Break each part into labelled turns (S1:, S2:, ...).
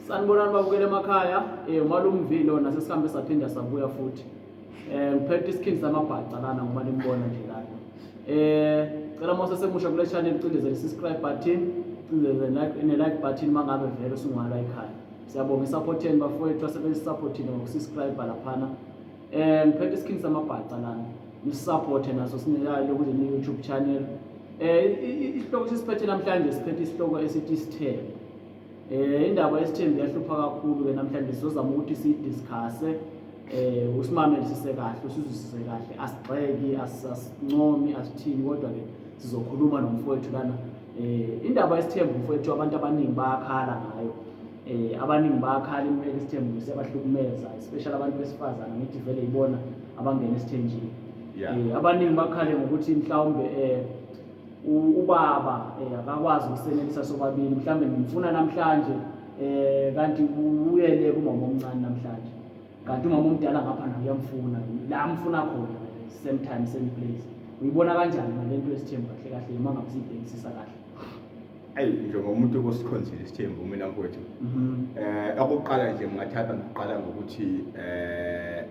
S1: Sanibonani babukele emakhaya, uMalumvilo nasesihambe saphinda sabuya futhi. Ngiphethe isikhindi samabhaca lana ngoba nimbona nje lana. Cela uma usesemusha kule channel ucindezele subscribe button, ucindezele like ne like button mangabe vele usungwala ekhaya. Siyabonga isupport yenu bafowethu asebesupportile ngokusubscribe laphana. Ngiphethe isikhindi samabhaca lana. Nisupporte naso sineyayo ukuze ni YouTube channel. Isihloko sisiphethe namhlanje siphethe isihloko esithi isithembu. Indaba yesithembu iyahlupha kakhulu ke namhlanje, sizozama ukuthi siyidiscusse, usimamelisise kahle, usizwisise kahle, asigxeki, asincomi, asithini, kodwa ke sizokhuluma nomfowethu lana. Indaba yesithembu mfowethu, abantu abaningi bayakhala ngayo. Abaningi bayakhala impela, isithembu siyabahlukumeza, especially abantu besifazane, ngithi vele yibona abangena esithenjini. Abaningi bakhale ngokuthi mhlawumbe ubaba akakwazi ukusenelisa sobabili, mhlawumbe ngimfuna namhlanje kanti uyele kumama omncane namhlanje, kanti umama omdala ngapha naye uyamfuna la amfuna khona, same time same place. Uyibona kanjani ngale nto yesithembu kahle kahle uma ngabe siyibhekisisa kahle?
S2: Ayi, njengomuntu osikhonzile isithembu mina mfowethu, okokuqala nje ngingathatha ngokuqala ngokuthi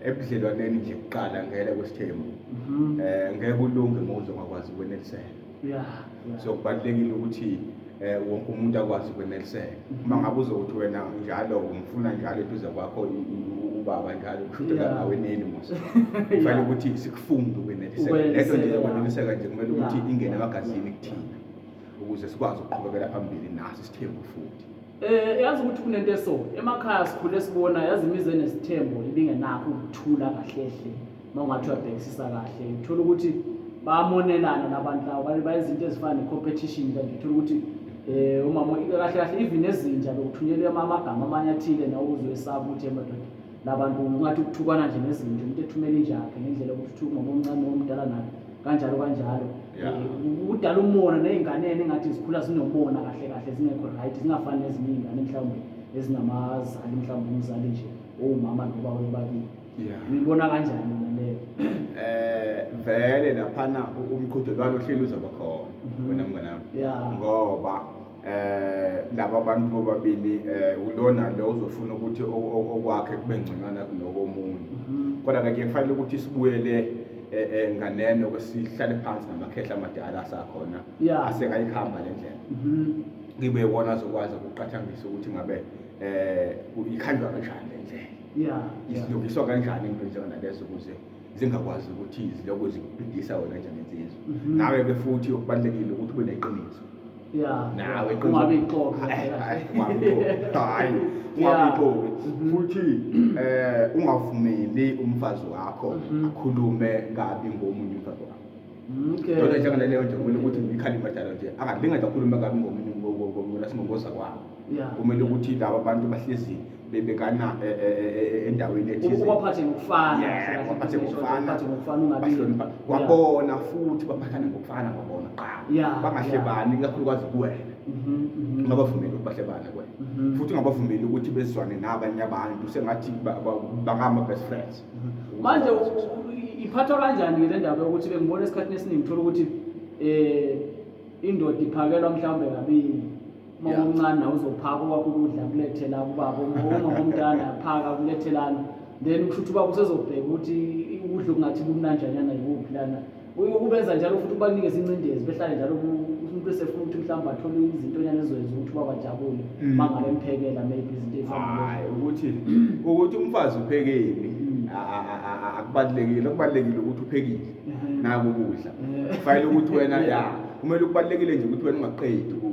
S2: ebudlelwaneni nje kuqala ngele kwesithembu, ngeke ulunge uma uzongakwazi ukweneliseka. So kubalulekile ukuthi wonke umuntu akwazi ukweneliseka. Uma ngabe uzokuthi wena njalo umfuna njalo eduze kwakho ubaba njalo, kusho ukuthi aweneli mos. Kufanele ukuthi sikufunde ukweneliseka. Lento nje yokweneliseka nje kumele ukuthi ingene emagazini kuthina, ukuze sikwazi ukuqhubekela phambili naso isithembu futhi.
S1: Yazi ukuthi kunento eso emakhaya sikhule sibona, yazi imizi enesithembu ibingenakho ukuthula kahle hle. Uma ungathi uyabhekisisa kahle uthola ukuthi bayamonelana labantu laba, bayenza izinto ezifana ne-competition kanje. Uthola ukuthi umama kahle kahle even ezinja bekuthunyelwe amagama amanye athile, nawe uzwesaba ukuthi emadoda labantu ungathi ukuthukana nje nezinja, umuntu ethumela inja yakhe ngendlela yokuthi uthuke umama omncane nomdala naye kanjalo kanjalo. Kudala umona ney'nganeni engathi zikhula zinomona kahle kahle, zingekho right, zingafani nezinye iy'ngane mhlawumbe ezinamazali, mhlawumbe umzali nje owumama nobaba bobabili. Uyibona kanjani mina leyo?
S2: Vele laphana umqhudelwano ohleli uzoba khona, wena mngani wami. Ngoba laba bantu bobabili, ulona lo uzofuna ukuthi okwakhe kube ngconywana kunokomunye. Kodwa ke kufanele ukuthi sibuyele nganeno kwesihlale phansi namakhehla amadala asakhona asekayikhamba le ndlela. Ngibe wona azokwazi ukuqathangisa ukuthi ngabe ikhanjwa kanjani le ndlela. Isilungiswa kanjani into njenganalezo ukuze zingakwazi ukuthi zilokhu zikubhidisa wena njengensizwa. Nawe ke futhi okubalulekile ukuthi ube neqiniso. Nawe iqiniso.
S1: Ungabi ixoki.
S2: Hayi, hayi, ungabi ixoki. Hayi, ungabi ixoki. Futhi ungavumeli umfazi wakho akhulume kabi ngomunye umfazi wakho. Ndoda njengaleleyo nje kumele ukuthi ngikhalime njalo nje. Angalinga nje akhulume kabi ngomunye ngomunye kwabo. Kumele ukuthi laba bantu bahlezi bebekana endaweni ethize.
S1: Ubaphathe ngokufana.
S2: Yeah, ubaphathe ngokufana.
S1: Ubaphathe ngokufana, ungabi.
S2: Bahlonipha. Kwabona futhi baphathane ngokufana kwabona qha. Bangahlebani ikakhulukazi kuwena. Ungabavumeli ukuthi bahlebane kuwena. Futhi ungabavumeli ukuthi bezwane nabanye abantu sengathi bangama best friends.
S1: Manje iphathwa kanjani le ndaba yokuthi bengibona esikhathini esiningi uthola ukuthi indoda iphakelwa mhlawumbe kabili. Uma omncane nawe uzophaka okwakho ukudla kulethela kubaba, uma omdala aphaka kulethelana, then kusho ukuthi ubaba usezobheka ukuthi ukudla okungathi kumnanjanyana yikuphi lana. Ukubenza njalo futhi kubanikeza incindezi, behlale njalo umuntu esefuna ukuthi mhlawumbe athole izintonyana ezoyenza ukuthi ubaba ajabule uma ngabe emphekela maybe izinto ey'fana nalezo.
S2: Hhayi, ukuthi umfazi uphekeni akubalulekile, okubalulekile ukuthi uphekile naku ukudla. Kufanele ukuthi wena ya kumele kubalulekile nje ukuthi wena ungaqedi ukudla.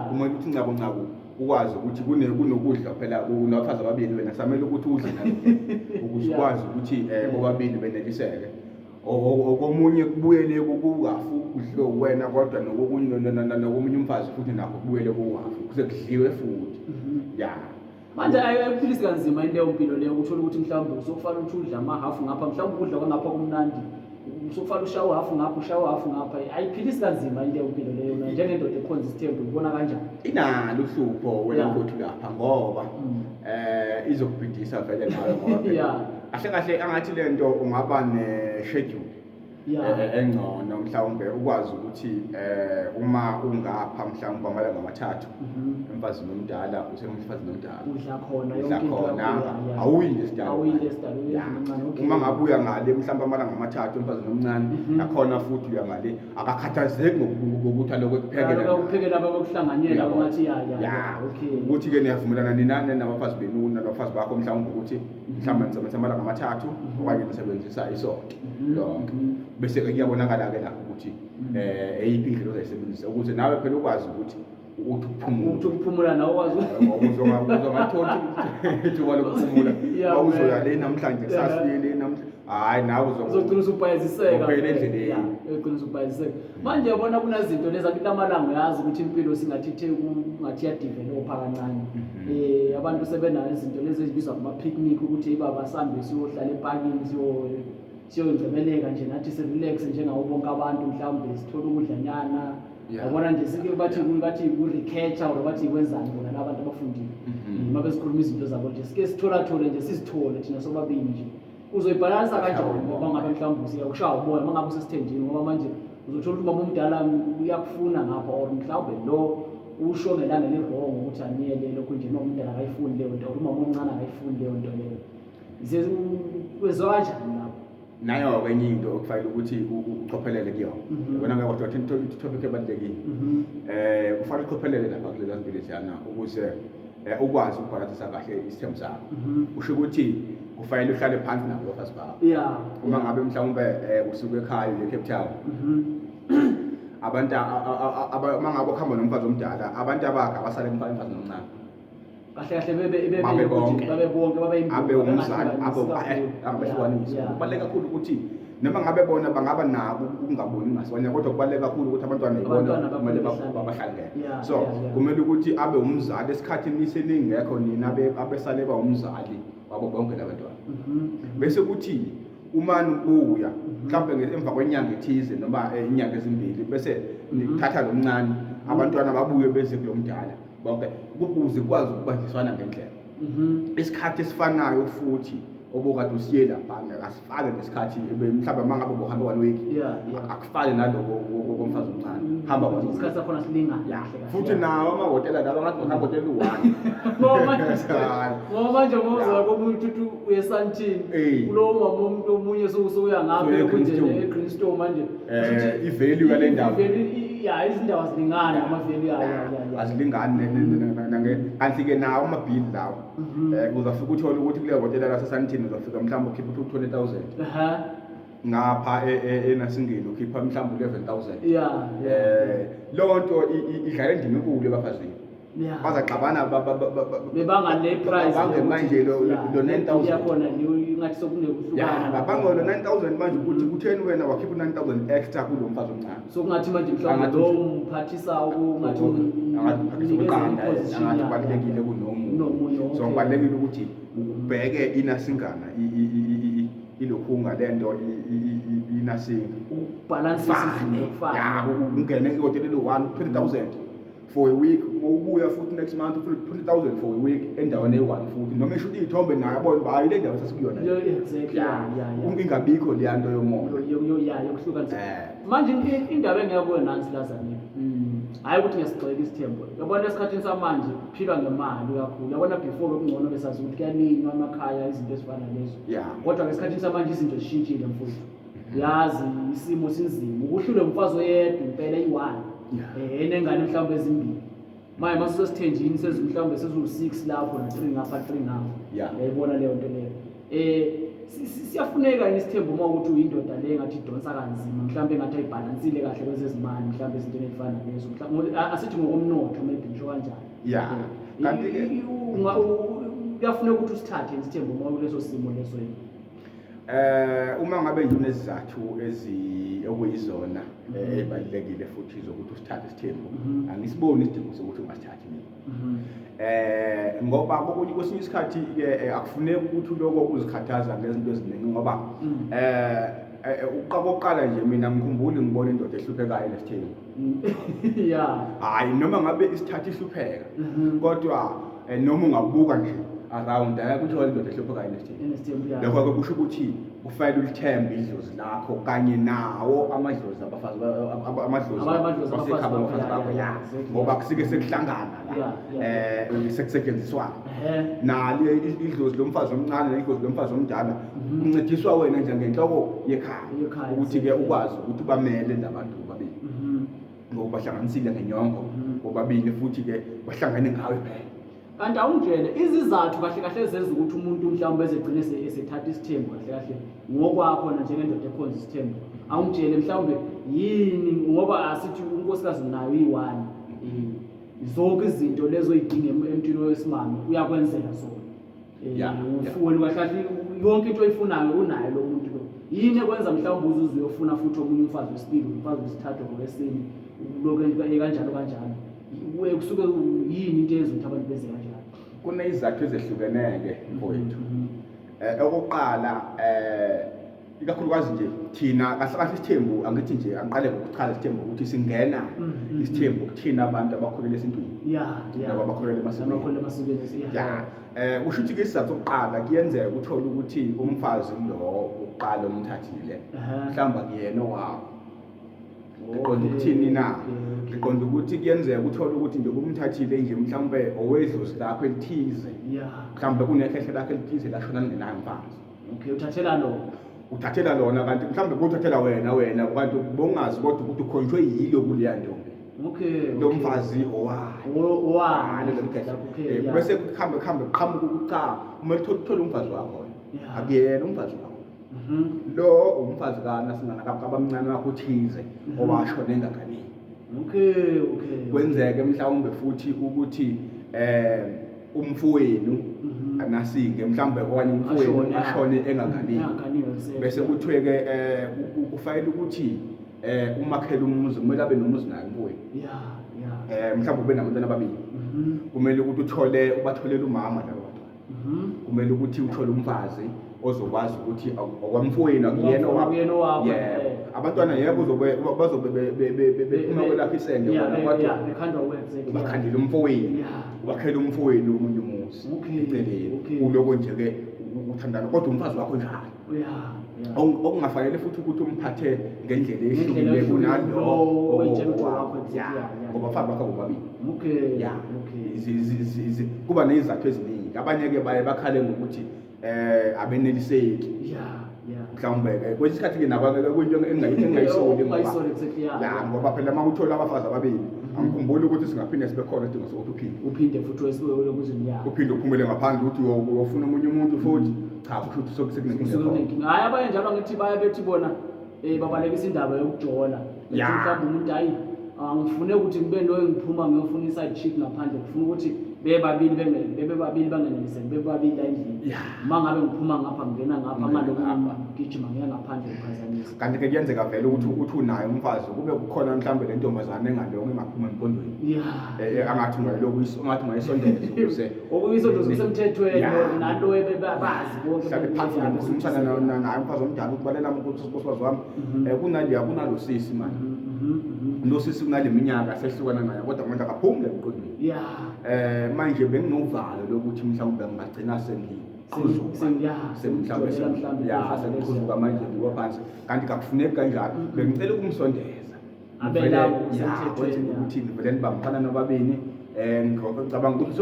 S2: Kumele ukuthi ncabo ncabo ukwazi ukuthi kunokudla phela unabafazi ababili wena, kusamele ukuthi udle nabo ukuze ukwazi ukuthi bobabili beneliseke. Okomunye kubuyele kuhafu kudliwe wena, kodwa nokomunye umfazi futhi nakho kubuyele kuhafu kuze kudliwe futhi.
S1: Manje ayikuphilisi kanzima into yompilo leyo, uthola ukuthi mhlawumbe usokufanele ukuthi udle amahafu ngapha, mhlawumbe ukudla kwangapha kumnandi, usokufanele ushaye uhafu ngapha, ushaye uhafu ngapha. Ayiphilisi kanzima into yompilo leyo njengendoda ekhonza isithembu, ubona kanjani?
S2: Inalo uhlupho wena mfowethu lapha ngoba izokubhidisa vele nawe ngoba phela kahle kahle angathi lento ungaba ne-schedule. Engcono mhlawumbe ukwazi ukuthi uma ungapha mhlawumbe amalanga amathathu emfazini omdala, usemfazini omdala.
S1: Udla khona
S2: udla
S1: yonke into
S2: khona
S1: yakho, ya.
S2: Awuyi nje esidalweni.
S1: Awuyi nje esidalweni, endlini encane, okay.
S2: Uma ngabe uya ngale mhlawumbe amalanga amathathu emfazini omncane, nakhona futhi uya ngale, akakhathazeki ngokuthi alokhu ekuphekela.
S1: Alokhu akuphekela abakuhlanganyela, ungathi ya, ya, ya, okay.
S2: Ukuthi-ke niyavumelana nina nabafazi benu nabafazi bakho mhlawumbe ukuthi mhlawumbe nisebenzisa amalanga amathathu okanye nisebenzisa isonto lonke. Bese-ke kuyabonakala-ke lapho ukuthi eyiphi indlela ozayisebenzisa ukuze nawe phela ukwazi ukuthi uthi ukuphumula.
S1: Uthi ukuphumula nawe ukwazi.
S2: Uzongathola ithuba lokuphumula. Mawuzoya le namhlanje, kusasa uye le namhlanje. Hhayi, nawe
S1: Uzogcina usubhayiziseka.
S2: Uphele endleleni.
S1: Ya, uzogcina usubhayiziseka. Manje yabona kunezinto lezi angithi lamalanga uyazi ukuthi impilo singathi ithe ngathi iyadevelopa kancane. Abantu sebenayo izinto lezi ezibizwa ngama-picnic ukuthi baba sambe siyohlala epakini siyongcebeleka nje nathi si-relax njengawo bonke abantu, mhlawumbe sithole ukudlanyana. Yabona nje sike bathi bathi ku-recatcher or bathi kwenzani bona laba bantu abafundile. Uma besikhuluma izinto zabo nje sike sitholathole nje sizithole thina sobabili nje. Uzoyibhalansa kanjani ngoba ngabe mhlawumbe usiya ushaya umoya uma ngabe usesithenjini, ngoba manje uzothola ukuthi ubaba omdala uyakufuna ngapha or mhlawumbe lo usho ngelanga eli-wrong ukuthi aniyele lokhu nje, noma umdala akayifuni leyo nto or umama omncane akayifuni leyo nto leyo. Wezwa kanjani lapho?
S2: Nayo-ke enye into okufanele ukuthi ucophelele kuyona. Yabona ke kodwa into topic ebalulekile. Kufanele ucophelele lapha kulezi zinto leziyana ukuze ukwazi ukubhalansisa kahle isithembu sakho. Kusho ukuthi kufanele uhlale phansi nabo abafazi bakho. Uma ngabe mhlawumbe usuke ekhaya uye eCape Town. Abantu uma ngabe uhamba nomfazi omdala, abantu abakhe abasale emfazini omncane.
S1: Kahle kahle bebe
S2: Babe bonke.
S1: Babe bonke, babe imbuka,
S2: Abe umzali, abe
S1: bengahlukanisi kakhulu.
S2: angabehlukanisi. Kubaluleke kakhulu ukuthi noma ngabe bona bangaba nako ukungaboni ngasonye, kodwa kubaluleke kakhulu ukuthi abantwana yibona
S1: Abantwana
S2: kumele
S1: bakhule
S2: babahlangene. So kumele ukuthi abe umzali esikhathini seningekho nina, abesale ba umzali wabo bonke labantwana. Bese kuthi uma nibuya mhlawumbe emva kwenyanga ethize noma inyanga ezimbili, bese nithatha lo mncane, abantwana babuye beze kulo mdala bonke, ukuze kwazi ukubanjiswana ngendlela. Isikhathi esifanayo futhi obukade usiye lapha akasifani nesikhathi mhlawumbe uma ngabe ubuhambe one week, akufani naloko komfazi omncane hamba one week.
S1: Isikhathi sakhona silingane kahle kahle.
S2: Futhi nawo amahhotela lawa ngathi uhamba hhotela u-one.
S1: Ngoba manje
S2: Hayi.
S1: Ngoba manje ngoba komunye uthi uye eSandton, kulowo mama umuntu omunye usuya ngapha
S2: Usuya
S1: ekhunjeni,
S2: eGreenstone.
S1: eGreenstone manje.
S2: I-value yale ndawo.
S1: I-value, ya, izindawo azilingani, ama-value ya.
S2: Azilingani kanti-ke nawo amabhili lawo. Uzafika uthole ukuthi kuleyo hhotela laseSandton uzafika mhlawumbe ukhipha u-20,000. Ngapha eNasingeni ukhipha mhlawumbe u-11,000. Leyo nto idlala indima enkulu ebafazini. Bazaxabana
S1: Bebanga le price
S2: babange
S1: yokuthi
S2: manje lo 9,000.
S1: Yakhona le ngathi sokunekuhlukana
S2: Ya,
S1: lapha.
S2: babange lo 9,000 manje ukuthi kutheni wena wakhipha u-9,000 extra kulo mfazi omncane.
S1: So kungathi manje mhlawumbe
S2: Angathi
S1: lo umphathisa ungathi
S2: angathi umphathisa
S1: unikeza
S2: uqanda,
S1: i-position
S2: angathi
S1: yakhe.
S2: ubalulekile kunomunye.
S1: Kunomunye,
S2: So
S1: okay.
S2: kubalulekile ukuthi ubheke inasingana ilokhunga lento inasinga.
S1: Ukubhalansisa izinto kufane.
S2: Ya, ungene ehhotela eli-one, 20,000 for a week, ubuya futhi next month futhi 20,000 for a week endaweni eyi-one futhi, noma esho iy'thombe naye abone uba hayi le ndawo sasikuyona.
S1: Yo, exactly. Ya.
S2: Ingabikho leya nto yomoya.
S1: Yo, ya, yokuhlukanisa. Manje indaba engiya kuyo nansi Lazarus. Hayi ukuthi ngiyasigxeka isithembu. Yabona esikhathini samanje kuphilwa ngemali kakhulu. Yabona before bekungcono besazi ukuthi kuyalinywa emakhaya, izinto ezifana lezo. Kodwa ngesikhathini samanje izinto zishintshile mfowethu. Yazi isimo sinzima. Ukuhlule umfazi oyedwa impela eyi-one. Enengane mhlawumbe ezimbili. Manje masesithenjini sezimhlawumbe sezu-6 lapho na 3 ngapha 3 ngapha. Uyayibona leyo nto leyo. Siyafuneka yini isithembu uma ukuthi uyindoda le engathi idonsa kanzima, mhlawumbe engathi ayibhalansile kahle kwezezimali, mhlawumbe ezintweni ezifana nalezo, mhlawumbe asithi ngokomnotho maybe ngisho kanjani.
S2: Kanti-ke
S1: Kuyafuneka ukuthi usithathe isithembu uma kuleso simo leso yini?
S2: Uma ngabe nginesizathu okuyizona ebalulekile futhi zokuthi usithathe isithembu, angisiboni isidingo sokuthi ungasithathi mina. Ngoba kokunye kwesinye isikhathi ke akufuneki ukuthi lokho uzikhathaza ngezinto eziningi ngoba uqala nje mina ngikhumbula ngibona indoda ehluphekayo nesithembu. Hayi noma ngabe isithatha ihlupheka. Kodwa noma ungabuka nje Around akekho uthole indoda ehluphekayo nesithembu.
S1: Enesithembu, ya.
S2: Lokho-ke kusho ukuthi kufanele ulithembe idlozi lakho kanye nawo amadlozi abafazi amadlozi
S1: Amadlozi abafazi
S2: wasekhabo
S1: bakho,
S2: abafazi
S1: ya,
S2: bakho
S1: ya,
S2: ya
S1: exactly.
S2: ngoba kusike sekuhlangana la sekusetshenziswana nalo idlozi lomfazi omncane nedlozi lomfazi omdala uncediswa wena nje ngenhloko yekhaya
S1: Yekhaya,
S2: ukuthi-ke
S1: exactly.
S2: ukwazi ukuthi ubamele labantu bobabili ngoba bahlanganisile ngenyongo bobabili futhi-ke bahlangene ngawe phela.
S1: Kanti awungitshele izizathu kahle kahle ezenza ukuthi umuntu mhlawumbe ezegcine esethatha isithembu kahle kahle ngokwakho na njengendoda ekhonza isithembu, awungitshele mhlawumbe yini, ngoba asithi unkosikazi unayo iyi-one, zonke izinto lezo oyidinga emntwini wesimame uyakwenzela zona. Wena kahle kahle yonke into oyifunayo unayo lo muntu lo. Yini ekwenza mhlawumbe uzuze uyofuna futhi omunye umfazi wesibili, umfazi wesithathu, owesine, lokho kanjalo kanjalo? Kusuke yini into eyenza ukuthi abantu beze kanjalo?
S2: Kunezizathu ezehlukene-ke mfowethu. Okokuqala, ikakhulukazi nje thina kahle kahle isithembu, angithi nje angiqale ngokuchaza isithembu ukuthi singena isithembu kuthina abantu abakholelwa esintwini nabo abakholelwa emasikweni.
S1: Abakholelwa emasikweni, ya.
S2: Ya. Kusho ukuthi ke isizathu sokuqala kuyenzeka uthole ukuthi umfazi lo uqala umthathile mhlawumbe akuyena owakho. Ngiqonda ukuthini na? Ngiqonda ukuthi kuyenzeka uthole ukuthi nje umthathile nje mhlawumbe owedlozi lakho elithize. Mhlawumbe kunekhehle lakho elithize lashona lingenayo umfazi.
S1: Okay, uthathela lona.
S2: Uthathela lona kanti mhlawumbe kuthathela wena kanti bongazi kodwa ukuthi ukhonjwe yilo kuleya ntombi. Lo mfazi owayo.
S1: Owayo.
S2: Lo mkhehle. Bese kuhambe kuhambe kuqhamuka ukuthi cha, kumele uthole umfazi wakho. Akuyena umfazi wakho. Lo umfazi kaNasingana kabamncane wakho uthize owashona engaganile. Kwenzeke mhlawumbe futhi ukuthi umfowenu anasinge mhlawumbe okanye umfowenu
S1: Ashone,
S2: ashone engaganile.
S1: Engaganile, exactly.
S2: Bese kuthiwe ke kufanele ukuthi umakhele umuzi kumele abe nomuzi naye umfowenu. Mhlawumbe ube nabantwana ababili. Kumele ukuthi ubatholele umama labo bantwana. Kumele ukuthi uthole umfazi ozokwazi ukuthi okwamfowenu akuyena owakho.
S1: Akuyena owakho,
S2: Yebo. Abantwana yebo bazobe bephuma kwelakho isende bona, kodwa
S1: bekhandwa uwe, exactly.
S2: ubakhandile umfowenu. Ubakhele umfowenu omunye umuzi. Eceleni. Uloko nje ke uthandana kodwa umfazi wakho njalo. Okungafanele futhi ukuthi umphathe ngendlela
S1: Ngendlela
S2: ehlukile
S1: ehlukile
S2: kunalo
S1: kulo oyitshela ukuthi
S2: owakho.
S1: wakho, exactly,
S2: Ngoba abafazi bakho bobabili. Kuba nezizathu eziningi. Abanye ke baye bakhale ngokuthi abeneliseki. Mhlawumbe ke kwesinye isikhathi ke nabo ke kuyinto engingayisoli ngoba
S1: Ungayisoli, exactly, ya,
S2: Ya,
S1: ya.
S2: ngoba phela uma uthola abafazi ababili, angikhumbuli ukuthi singaphinde sibe khona isidingo sokuthi uphinde.
S1: Uphinde futhi wesibili, ya.
S2: Uphinde uphumele ngaphandle uthi uyofuna omunye umuntu futhi. Cha, kusho ukuthi sekunenkinga
S1: Kusuke
S2: khona.
S1: kunenkinga. Hhayi, abanye njalo angithi baye bethi bona babalekisa indaba yokujola. Bethi mhlawumbe umuntu, hhayi, angifune ukuthi ngibe loyo ngiphuma ngiyofuna i-side chick ngaphandle, ngifuna ukuthi bebabili bebe babili bangeneliseki, bebe babili la endlini. Uma ngabe ngiphuma ngapha ngingena ngapha,
S2: Ngingena
S1: ngalokhu
S2: ngapha.
S1: ngigijima ngiya ngaphandle ngiphazamisa.
S2: Kanti ke kuyenzeka vele ukuthi uthi unaye umfazi kube kukhona mhlawumbe le ntombazane engaloko engaphuma emqondweni. Angathi ungayilokhu angathi ungayisondeza ukuze
S1: Okuyisondeza kusemthethweni, nalo bazi bonke
S2: Hlale phansi ngikhulumisana naye umfazi omdala ukuthi balela ukuthi unkosikazi wami, kunalo sisi manje. Lo sisi kunale minyaka sehlukana naye kodwa manje akaphumule emqondweni. Manje benginovalo lokuthi mhlawumbe ngingagcina sengiqhuzuka. Mhlawumbe
S1: Mhlawumbe
S2: sengiqhuzuka manje ngiwa phansi. Kanti kakufuneki kanjalo. Bengicela ukumsondeza.
S1: Abe
S2: Ngivele,
S1: lawo
S2: ya,
S1: kusemthethweni,
S2: kwenzeka
S1: ya.
S2: ukuthi ngivele nibambisana nobabili. Ngicabanga ukuthi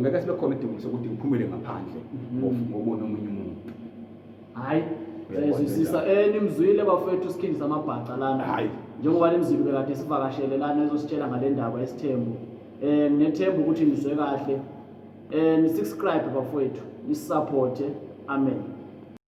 S2: ngeke sibe khona isidingo sokuthi ngiphumele ngaphandle ngobona omunye umuntu.
S1: Hhayi,
S2: Uyabona
S1: siyazwisisa.
S2: njalo.
S1: Nimzwile bafowethu isikhindi samabhaca lana.
S2: Hhayi.
S1: Njengoba nimzwile bekade sivakashele lana ezositshela ngale ndaba yesithembu. Nginethemba ukuthi nizwe kahle. Ni-subscribe bafowethu, ni-supporte. Amen.